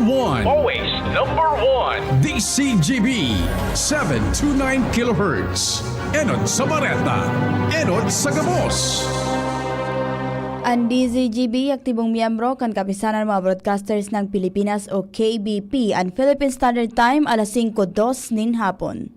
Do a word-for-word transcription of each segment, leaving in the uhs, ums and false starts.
One. Always number one. D C G B, seven two nine kilohertz. Enot sa Bareta, enot sa gabos. An D Z G B, aktibong miyembro kan Kapisanan mga Broadcasters ng Pilipinas o K B P, an Philippine Standard Time, alas singko dos nin hapon.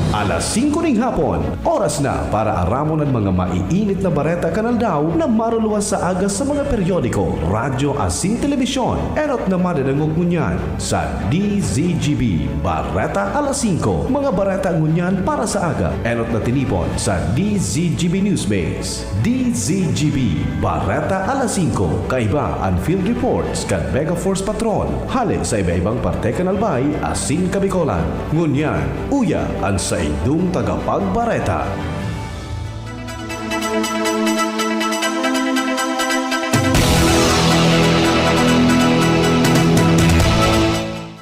Alas singko ning hapon, oras na para aramon an mga maiinit na bareta kan aldaw na maruluwas sa aga sa mga periodiko, radyo asin telebisyon. Enot na madadangog ngunyan sa D Z G B Bareta Alas Singko. Mga bareta ngunyan para sa aga, enot na tinipon sa D Z G B Newsbase. D Z G B, Bareta Alas Singko, kaiba an field reports kan Mega Force Patrol, hale sa iba-ibang parte kan Albay asin Kabicolan. Ngunyan, uya an saindong tagapagbareta.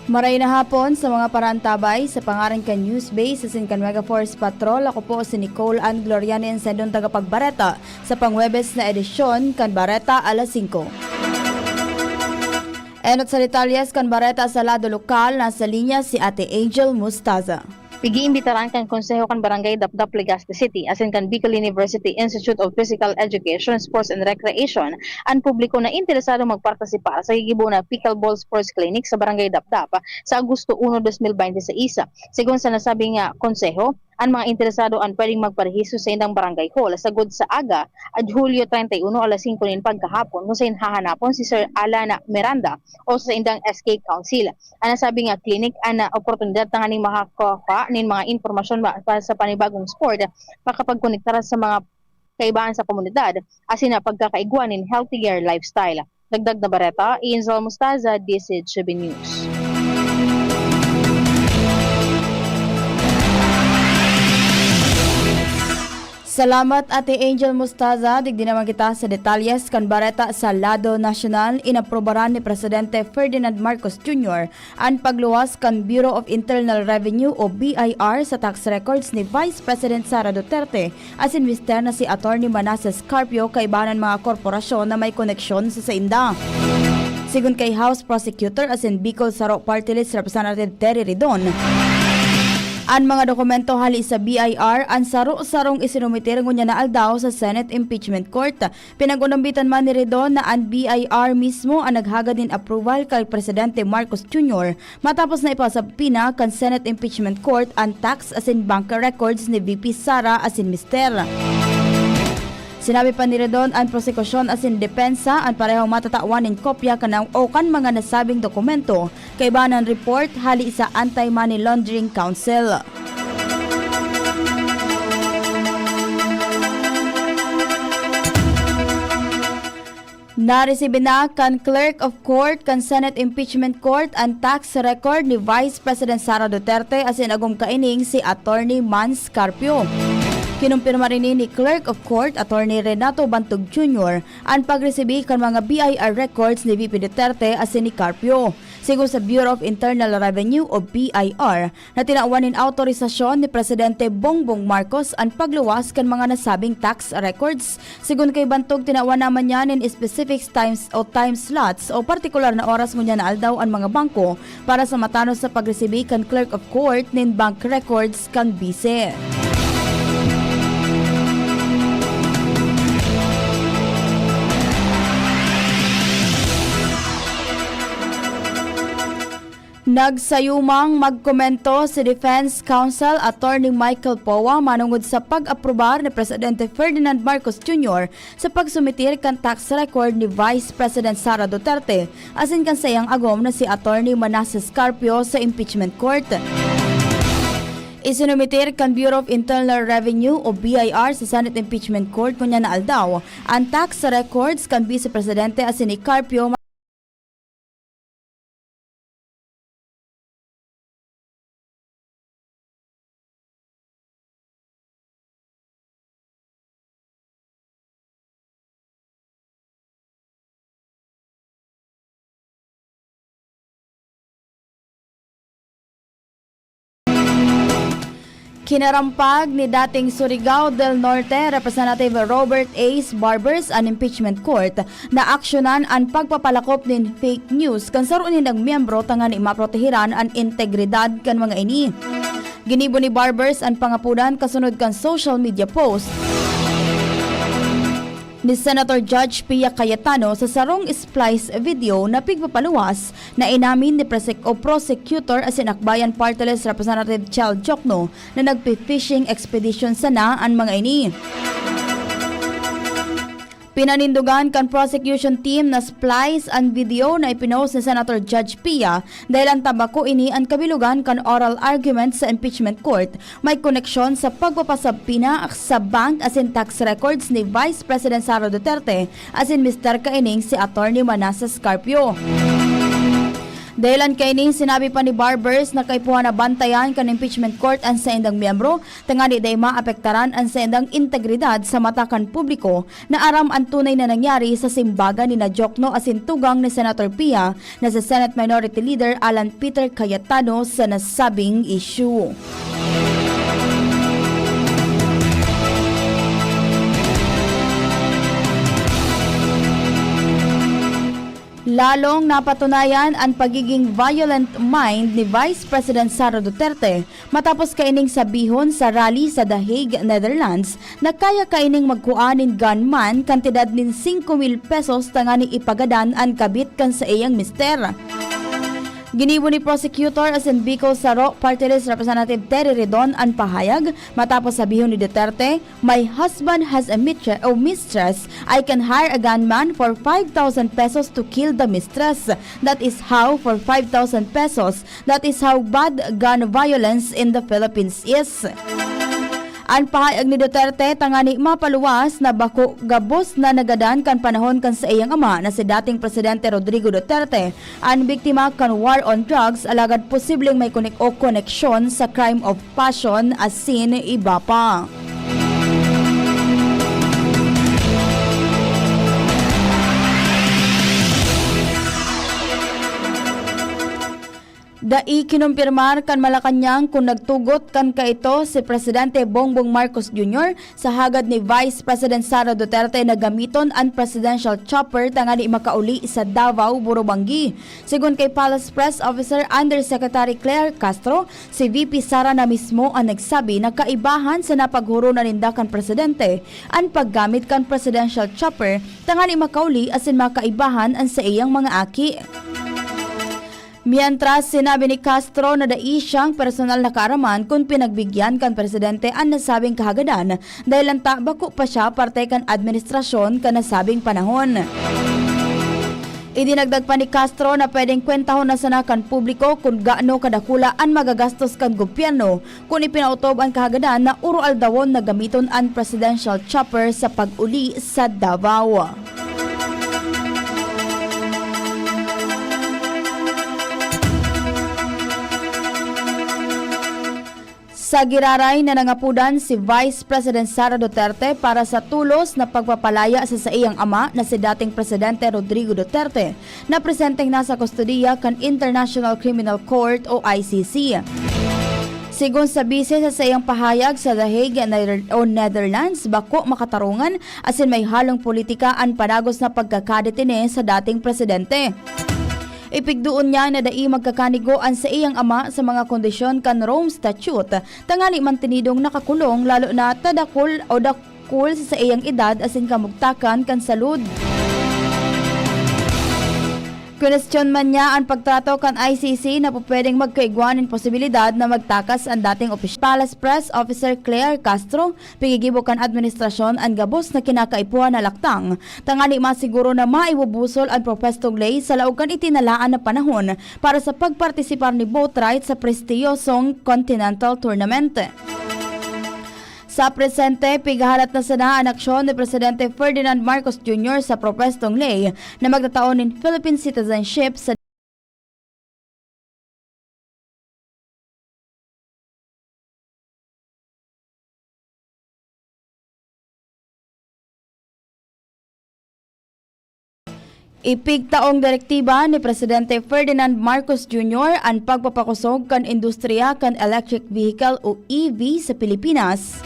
Maray na hapon sa mga paraantabay. Sa pangaran kan Newsbase asin kan Mega Force Patrol, ako po si Nicole Ann Gloriani, an saindong tagapagbareta sa Panghuwebes na edisyon kan Bareta Alas Singko. Enot sa detalyes kan bareta sa lado lokal, nasa linya si Ate Angel Mustaza. Pig-iimbitaran kan Konseho kan Barangay Dapdap, Legazpi City, asin kan Bicol University Institute of Physical Education, Sports and Recreation an publiko na interesado magpartisipar sa gigibo na Pickleball Sports Clinic sa Barangay Dapdap sa Agosto uno, dos mil bente seis. Segun sa nasabing, ah, konseho, an mga interesado an pwedeng magparehistro sa indang barangay hall sagkod sa aga, at Hulyo treinta y uno, alas singko nin pagkahapon, kung sain hahanapon si Sir Alan Miranda o sa indang S K Council. An nasabing nga clinic an oportunidad tanganing makakuha nin mga impormasyon ma-, pa-, sa panibagong sport, makapagkonektar sa mga kaibahan sa komunidad, asin na pagkakaigwa nin healthier lifestyle. Dagdag na bareta, Angel Mustaza, D Z G B News. Salamat, Ate Angel Mustaza. Digdi naman kita sa detalyes kan bareta sa lado nasyonal. Inaprubaran ni Presidente Ferdinand Marcos Junior an pagluwas kan Bureau of Internal Revenue o B I R sa tax records ni Vice President Sara Duterte asin mister na si Attorney Manasseh Carpio kaiba nin mga korporasyon na may koneksyon sa sainda. Segun kay House Prosecutor asin Bicol Saro Party List Representative Terry Ridon, an mga dokumento hale sa B I R an saro-sarong isinumitir ngunyan na aldaw sa Senate Impeachment Court. Pinag-unambitan man ni Ridon na an B I R mismo an naghagad nin approval kay Presidente Marcos Junior matapos na ipasabpina kan Senate Impeachment Court an tax asin bank records ni V P Sara asin mister. Sinabi pa ni Ridon, an prosekusyon asin depensa an parehong matatawan nin kopya kan o kan mga nasabing dokumento kaiba nin report hale sa Anti-Money Laundering Council. Naresibi na kan Clerk of Court kan Senate Impeachment Court an tax record ni Vice President Sara Duterte asin agom kaining si Attorney Mans Carpio. Kinumpirma rin ni Clerk of Court, Attorney Renato Bantog Junior, an pagresibi kan mga B I R records ni V P Duterte asin ni Carpio. Segun sa Bureau of Internal Revenue o B I R, na tinawan nin awtorisasyon ni Presidente Bongbong Marcos an pagluwas kan mga nasabing tax records. Segun kay Bantog, tinawan naman niya nin specific times o time slots o partikular na oras ngunyan na aldaw an mga bangko para sa matanos sa pagresibi kan Clerk of Court nin bank records kan bise. Nagsayumang magkomento si Defense Counsel Attorney Michael Poa manongod sa pag-aprobar ni Presidente Ferdinand Marcos Junior sa pagsumitir kan tax record ni Vice President Sara Duterte asin kan saiyang agom na si Attorney Manasseh Carpio sa impeachment court. Isinumitir kan Bureau of Internal Revenue o B I R sa Senate Impeachment Court ngunyan na aldaw an tax records kan Vice Presidente asin ni Carpio. Kinarampag ni dating Surigao del Norte Representative Robert Ace Barbers an impeachment court na aksyonan an pagpapalakop nin fake news kan saro nindang miyembro tangani maprotehiran an integridad kan mga ini. Ginibo ni Barbers an pangapodan kasunod kan social media post ni Senator Judge Pia Cayetano sa sarong splice video na pigpapaluwas na inamin ni Prosec-, o Prosecutor asin Akbayan Party List Representative Chel Diokno na nagpi-fishing expedition sana an mga ini. Pinanindogan kan prosecution team na splice an video na ipinost ni Senator Judge Pia dahil an tabako ini an kabilogan kan oral argument sa impeachment court may koneksyon sa pagpapasabpina sa bank asin tax records ni Vice President Sara Duterte asin mister kaining si Attorney Manasseh Carpio. Dahilan kaining sinabi pa ni Barbers na kaipuhan na bantayan kan impeachment court an saindang miyembro tangani dai maapektaran an saindang integridad sa mata kan publiko na aram an tunay na nangyari sa simbagan ni Diokno asin tugang ni Senator Pia na si Senate Minority Leader Alan Peter Cayetano sa nasabing isyu. Lalong napatunayan an pagiging violent mind ni Vice President Sara Duterte matapos kaining sabihon sa rally sa The Hague, Netherlands, na kaya kaining magkua nin gunman kantidad nin singko mil pesos tangani ipagadan an kabit kan saiyang mister. Ginibo ni Prosecutor asin Bicol Saro Party List Representative Terry Ridon an pahayag matapos sabihon ni Duterte, "My husband has a mitre-, o mistress. I can hire a gunman for five thousand pesos to kill the mistress. That is how for five thousand pesos. That is how bad gun violence in the Philippines is." An pahayag ni Duterte tangani mapaluwas na bako gabos na nagadan kan panahon kan saiyang ama na si dating Presidente Rodrigo Duterte an biktima kan war on drugs, alagad posibleng may konek-, o koneksyon sa crime of passion asin iba pa. Dai kinumpirmar kan Malacañang kun nagtugot kan kaito si Presidente Bongbong Marcos Junior sa hagad ni Vice President Sara Duterte na gamiton an presidential chopper tangani makauli sa Davao, Burubanggi. Segun kay Palace Press Officer Undersecretary Claire Castro, si V P Sara na mismo an nagsabi na kaibahan sa napaghoronan ninda kan presidente an paggamit kan presidential chopper tangani makauli asin makaibahan an saiyang mga aki. Mientras, sinabi ni Castro na dai siyang personal na kaaraman kun pinagbigyan kan presidente an nasabing kahagadan, dahil lanta bako pa siya parte kan administrasyon kan nasabing panahon. Idinagdag pa ni Castro na pwedeng kwentahon na sana kan publiko kun gaano kadakula an magagastos kan gobyerno kun ipinaotob an kahagadan na uro-aldawon na gamiton an presidential chopper sa pag-uli sa Davao. Sa giraray na nangapodan si Vice President Sara Duterte para sa tolos na pagpapalaya sa saiyang ama na si dating Presidente Rodrigo Duterte, na presenteng nasa kustodiya kan International Criminal Court o I C C. Sigon sa bise sa saiyang pahayag sa The Hague, Nether-, o Netherlands, bako makatarungan asin may halong politika an padagos na pagkakadetene sa dating presidente. Ipigdoon niya na dai magkakanigo an saiyang ama sa mga kondisyon kan Rome Statute, tangani mantinidong nakakulong, lalo na ta dakul o dakul sa saiyang edad asin kamugtakan kan salud. Kwinestiyon man niya an pagtrato kan I C C na pupwedeng magkaigwa nin posibilidad na magtakas an dating opisyal. Palace Press Officer Claire Castro, pigigibo kan administrasyon an gabos na kinakaipuhan na laktang, tangani masiguro na maibubusol an propwestong ley sa laog kan itinalaan na panahon para sa pagpartisipar ni Boatwright sa prestiyosong Continental Tournament. Sa presente, pigahalat na sana an aksyon ni Presidente Ferdinand Marcos Junior sa propwestong ley na magtatao nin Philippine citizenship sa Ipigtaong direktiba ni Presidente Ferdinand Marcos Junior an pagpapakosog kan industriya kan electric vehicle o E V sa Pilipinas.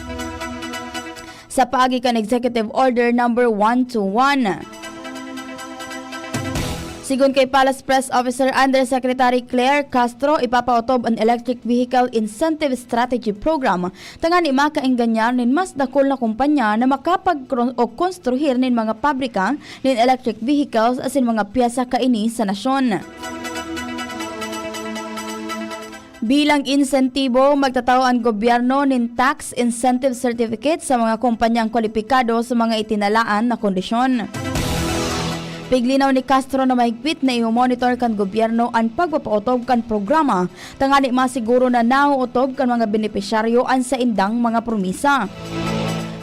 Sa paagi kan Executive Order Number one two one. Sigon kay Palace Press Officer Undersecretary Claire Castro, ipapaotob an Electric Vehicle Incentive Strategy Program tangani makaenganyar nin mas dakul na kompanya na makapag- o konstruhir nin mga pabrika nin electric vehicles asin mga pyesa kaini sa nasyon. Bilang insentibo, magtatao an gobyerno nin tax incentive certificate sa mga kompanyang kwalipikado sa mga itinalaan na kondisyon. Piglinaw ni Castro na mahigpit na i-monitor kan gobyerno an pagpapaotob kan programa tangani masiguro na naootob kan mga benepisyaryo an saindang mga promisa.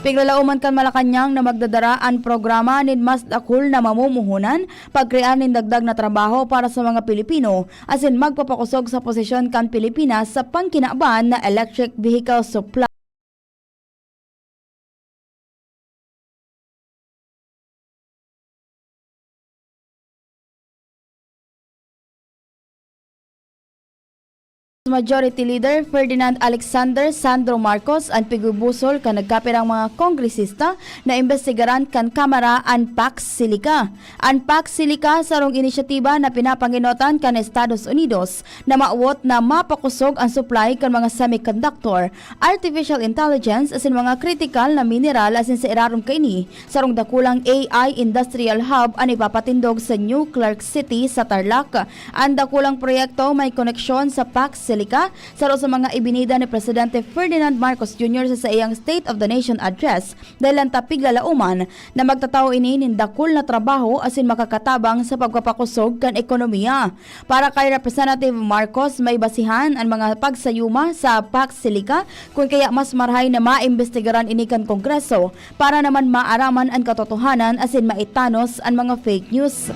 Piglalaoman kan Malacañang na magdadara an programa nin mas dakul na mamumuhunan, pagkrear nin dagdag na trabaho para sa mga Pilipino, asin magpapakosog sa posisyon kan Pilipinas sa pangkinaban na electric vehicle supply. Majority Leader Ferdinand Alexander Sandro Marcos an pigubusol kan nagkapirang mga kongresista na imbestigaran kan Kamara an Pax Silica. An Pax Silica sarong inisyatiba na pinapangenotan kan Estados Unidos na mawot na mapakosog an supply kan mga semiconductor, artificial intelligence asin mga kritikal na mineral asin sa irarom kaini, sarong dakulang A I industrial hub an ipapatindog sa New Clark City sa Tarlac. An dakulang proyekto may koneksyon sa Pax Silica, saro sa mga ibinida ni Presidente Ferdinand Marcos Junior sa saiyang State of the Nation Address, dahelan ta piglalaoman na magtatao ini nin dakul na trabaho asin makakatabang sa pagpapakosog kan ekonomiya. Para kay Representative Marcos, may basihan an mga pagsayuma sa Pax Silica, kun kaya mas marahay na maimbestigaran ini kan Kongreso para naman maaraman an katotohanan asin maitanos an mga fake news.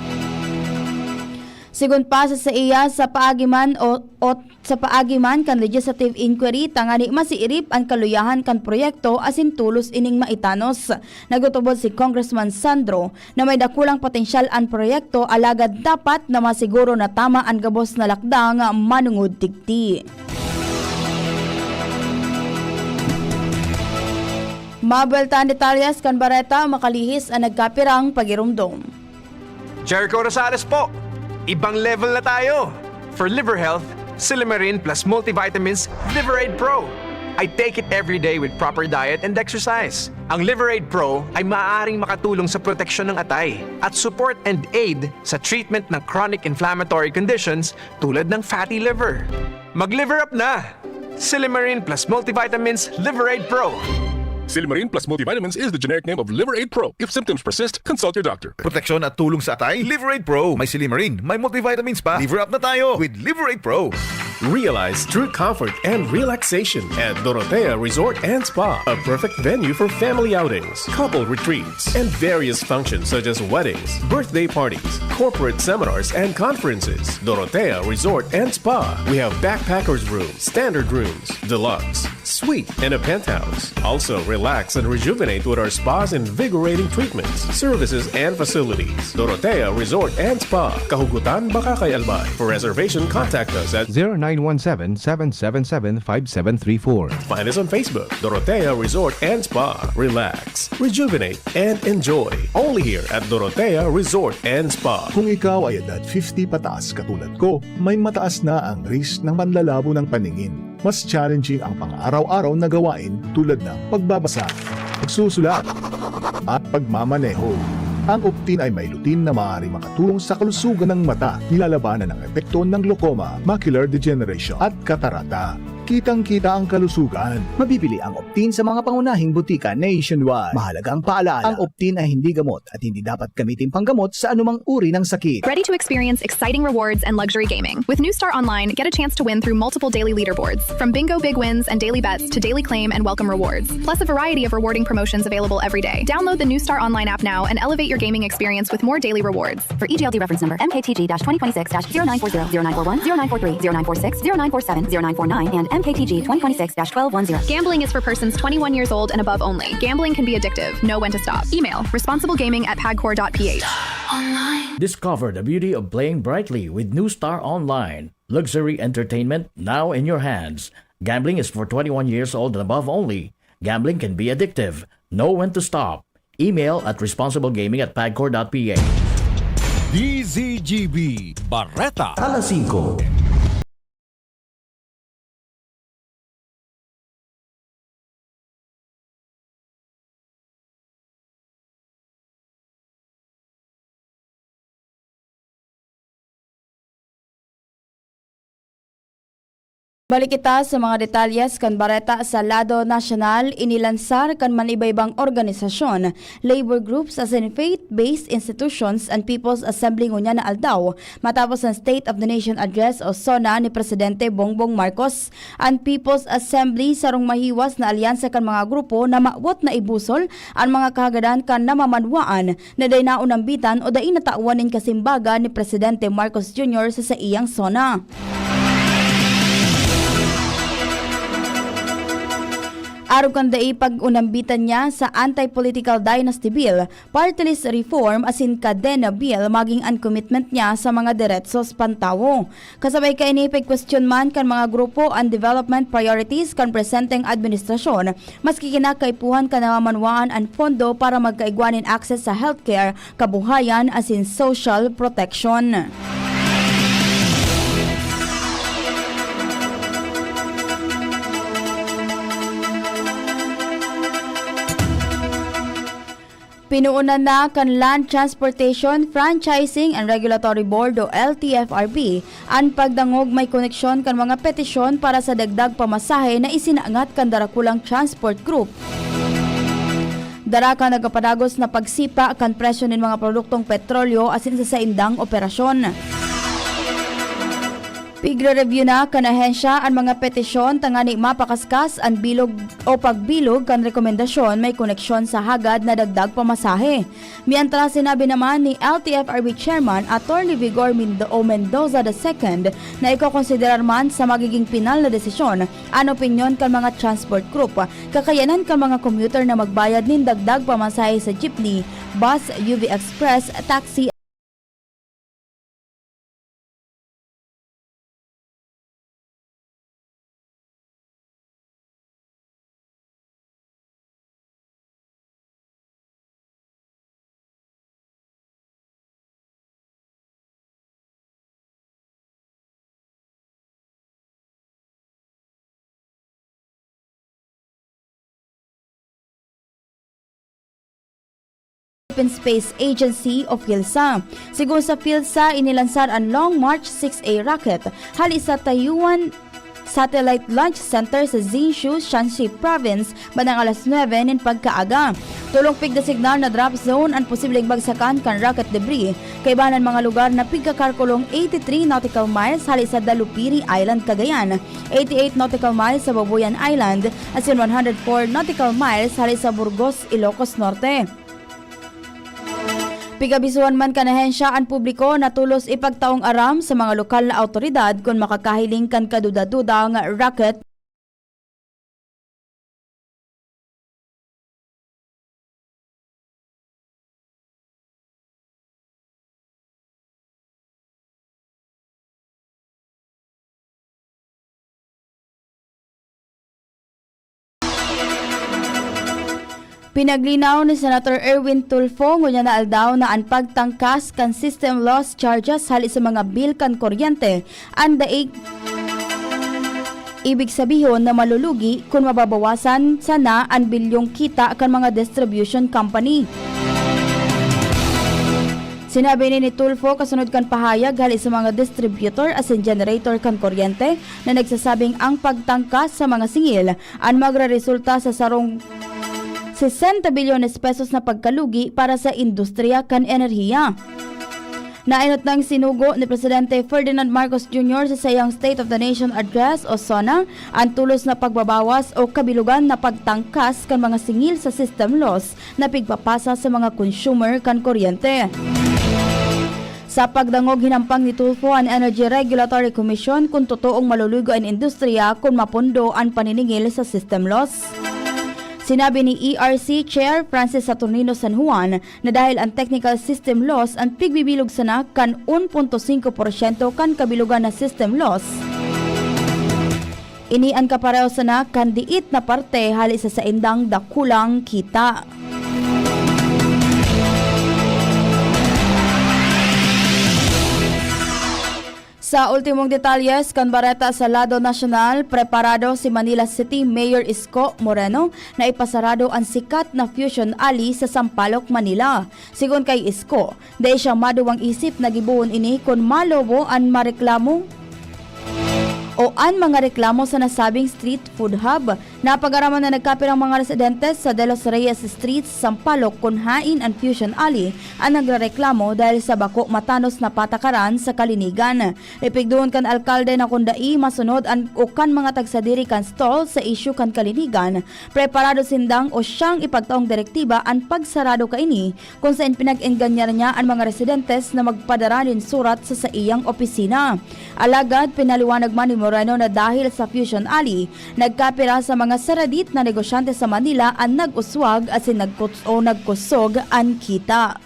Sigon pa sa saiya, sa paagi man o, o sa paagi man kan legislative inquiry, tangani masiirip an kaluyahan kan proyekto asin tolos ining maitanos. Nagtutubod si Congressman Sandro na may dakulang potensyal an proyekto, alagad dapat na masiguro na tama an gabos na lakdang manongod digdi. Mabuelta an detalyes kan bareta, makalihis an nagkapirang pagiromdom. Jericho Rosales po! Ibang level na tayo! For liver health, Silymarin plus multivitamins, Liver Aid Pro. I take it every day with proper diet and exercise. Ang Liver Aid Pro ay maaaring makatulong sa proteksyon ng atay at support and aid sa treatment ng chronic inflammatory conditions tulad ng fatty liver. Mag-liver up na! Silymarin plus multivitamins, Liver Aid Pro. Silymarin plus multivitamins is the generic name of Liver Aid Pro. If symptoms persist, consult your doctor. Proteksyon at tulong sa atay, Liver Aid Pro. May silymarin, may multivitamins pa. Liver up na tayo with Liver Aid Pro. Realize true comfort and relaxation at Dorotea Resort and Spa, a perfect venue for family outings, couple retreats, and various functions such as weddings, birthday parties, corporate seminars, and conferences. Dorotea Resort and Spa. We have backpackers room, standard rooms, deluxe, suite, and a penthouse. Also, relax and rejuvenate with our spa's invigorating treatments, services, and facilities. Dorotea Resort and Spa, Kahugutan, Bacacay, Albay. For reservation, contact us at zero nine one seven, seven seven seven, five seven three four. Find us on Facebook, Dorotea Resort and Spa. Relax, rejuvenate, and enjoy. Only here at Dorotea Resort and Spa. Kung ikaw ay edad fifty pataas katulad ko, may mataas na ang risk ng panlalabo ng paningin. Mas challenging ang pang-araw-araw na gawain tulad ng pagbabasa, pagsusulat, at pagmamaneho. Ang Optin ay may lutein na maaaring makatulong sa kalusugan ng mata, nilalabanan ang epekto ng glaucoma, macular degeneration, at katarata. Kitang-kita ang kalusugan. Mabibili ang Optin sa mga pangunahing butika nationwide. Mahalagang paalala, ang Optin ay hindi gamot at hindi dapat gamitin panggamot sa anumang uri ng sakit. Ready to experience exciting rewards and luxury gaming? With New Star Online, get a chance to win through multiple daily leaderboards, from bingo big wins and daily bets to daily claim and welcome rewards, plus a variety of rewarding promotions available every day. Download the New Star Online app now and elevate your gaming experience with more daily rewards. For E G L D reference number, M K T G dash twenty twenty-six dash zero nine four zero, zero nine four one, zero nine four three, zero nine four six, zero nine four seven, zero nine four nine, and M K T G twenty twenty-six dash twelve one zero. Gambling is for persons twenty-one years old and above only. Gambling can be addictive. Know when to stop. Email, responsiblegaming at pagcor dot P H. Discover the beauty of playing brightly with New Star Online. Luxury entertainment now in your hands. Gambling is for twenty-one years old and above only. Gambling can be addictive. Know when to stop. Email at responsiblegaming at pagcor dot p h. D Z G B Bareta. Alas singko. Balik kita sa mga detalyes kan bareta sa lado nasyonal. Inilansar kan manibaybang organisasyon, labor groups asin faith-based institutions an People's Assembly ngunyan na aldaw, matapos an State of the Nation Address o SONA ni Presidente Bongbong Marcos. An People's Assembly, sarong mahiwas na alyansa kan mga grupo na mawot na ibusol an mga kahagadan kan namamanwaan na dai naunambitan o dai natawan nin kasimbagan ni Presidente Marcos Junior sa saiyang SONA. Arog kan dai pag-unambitan niya sa Anti-Political Dynasty Bill, Party List Reform asin Kadena Bill, maging an commitment niya sa mga deretsos pantawo. Kasabay kaini, pigkwestiyon man kan mga grupo an development priorities kan presenteng administrasyon, maski kinakaipuhan kan namamanwaan an pondo para magkaigwa nin access sa healthcare, kabuhayan asin social protection. Pinoonan na kan Land Transportation, Franchising and Regulatory Board o L T F R B an pagdangog may koneksyon kan mga petisyon para sa dagdag pamasahe na isinangat kan darakulang transport group. Dara kan nagpapadagos na pagsipa kan presyo nin mga produktong petrolyo asin sa saindang operasyon. Pigre-review na kan ahensya an mga petisyon tangani mapakaskas an bilog o pagbilog kan rekomendasyon may koneksyon sa hagad na dagdag pamasahe. Mientras, sinabi naman ni L T F R B Chairman Attorney Vigor Mindo-, o Mendoza the second na ikokonsiderar man sa magiging pinal na desisyon an opinyon kan mga transport group, kakayanan kan mga commuter na magbayad nin dagdag pamasahe sa jeepney, bus, U V Express, taxi, Philippine Space Agency o PhilSA. Sigon sa PhilSA, inilansar an Long March six A rocket hali sa Taiyuan Satellite Launch Center sa Hsinchu, Shaanxi Province, bandang alas nuebe nin pagkaaga. Tolong pigdesignal na drop zone an posibleng bagsakan kan rocket debris. Kaiba an mga lugar na pigkakalkulong eighty-three nautical miles hali sa Dalupiri Island, Cagayan, eighty-eight nautical miles sa Babuyan Island, asin one hundred four nautical miles hali sa Burgos, Ilocos Norte. Pig-abisohan man kan ahensya an publiko na tolos ipagtaong aram sa mga lokal na awtoridad kun makakahiling kan kaduda-dudang rocket. Pinaglinaw ni Senator Erwin Tulfo ngunyan na aldaw na an pagtangkas kan system loss charges hali sa mga bill kan kuryente an daig, ibig sabihon na malulugi kun mababawasan sana an bilyong kita kan mga distribution company. Sinabi ini ni Tulfo kasunod kan pahayag hali sa mga distributor asin generator kan kuryente na nagsasabing ang pagtangkas sa mga singil an magreresulta sa sarong sesenta bilyones pesos na pagkalugi para sa industriya kan enerhiya. Naenot nang sinugo ni Presidente Ferdinand Marcos Junior sa saiyang State of the Nation Address o SONA an tolos na pagbabawas o kabilogan na pagtangkas kan mga singil sa system loss na pigpapasa sa mga consumer kan kuryente. Sa pagdangog, hinampang ni Tulfo an Energy Regulatory Commission kun totoong malulugi an industriya kun mapondo an paniningil sa system loss. Sinabi ni E R C Chair Francis Saturnino San Juan na dahil an technical system loss an pigbibilog sana kan un punto singko porsyento kan kabilogan na system loss. Ini an kapareho sana kan diit na parte hali sa saindang dakulang kita. Sa ultimong detalyes kan bareta sa lado nasyonal, preparado si Manila City Mayor Isko Moreno na ipasarado an sikat na Fusion Alley sa Sampaloc, Manila. Sigon kay Isko, dai siya maduwang isip na gibohon ini kun malobo an mareklamo o an mga reklamo sa nasabing street food hub. Napag-araman na nagkapirang mga residentes sa De Los Reyes Street, Sampaloc, kun hain an Fusion Alley an nagrereklamo dahil sa bako matanos na patakaran sa kalinigan. Ipigdoon kan alkalde na kun dai masunod an o kan mga tagsadiri kan stall sa isyu kan kalinigan, preparado sindang o siyang ipagtaong direktiba an pagsarado kaini, kung saen pinag-enganyan niya an mga residentes na magpadara nin surat sa saiyang opisina. Alagad pinaliwanag man ni Moreno na dahil sa Fusion Alley, nagkapira sa mga saradit na negosyante sa Manila an nag-uswag asin nagkuts-, o nagkusog an kita.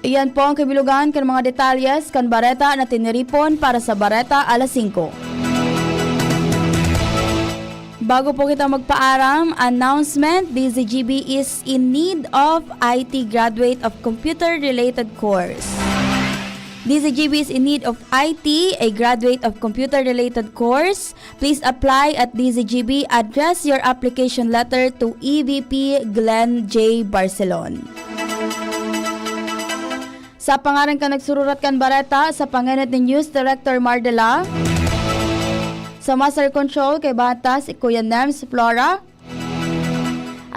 Iyan po ang kabilugan kan mga detalyes kan bareta na tiniripon para sa Bareta Alas Singko. Bago po kita magpaaram, announcement, D Z G B is in need of I T graduate of computer-related course. D Z G B is in need of I T, a graduate of computer-related course. Please apply at D Z G B. Address your application letter to E V P Glenn J Barcelon. Sa pangaran kan nagsururat kan bareta, sa pangenot ni News Director Mardela, sa Master Control kay Batas, si Kuya Nems Flora,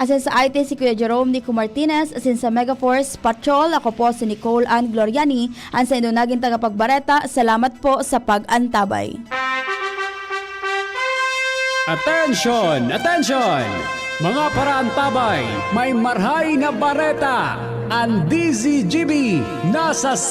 asin sa I T si Kuya Jerome Nico Martinez, asin sa Megaforce Patrol, ako po si Nicole Ann Gloriani, an saindo nagin tagapagbareta. Salamat po sa pag-antabay. Attention! Attention! Mga paraantabay, may marhay na bareta! An D Z G B nasa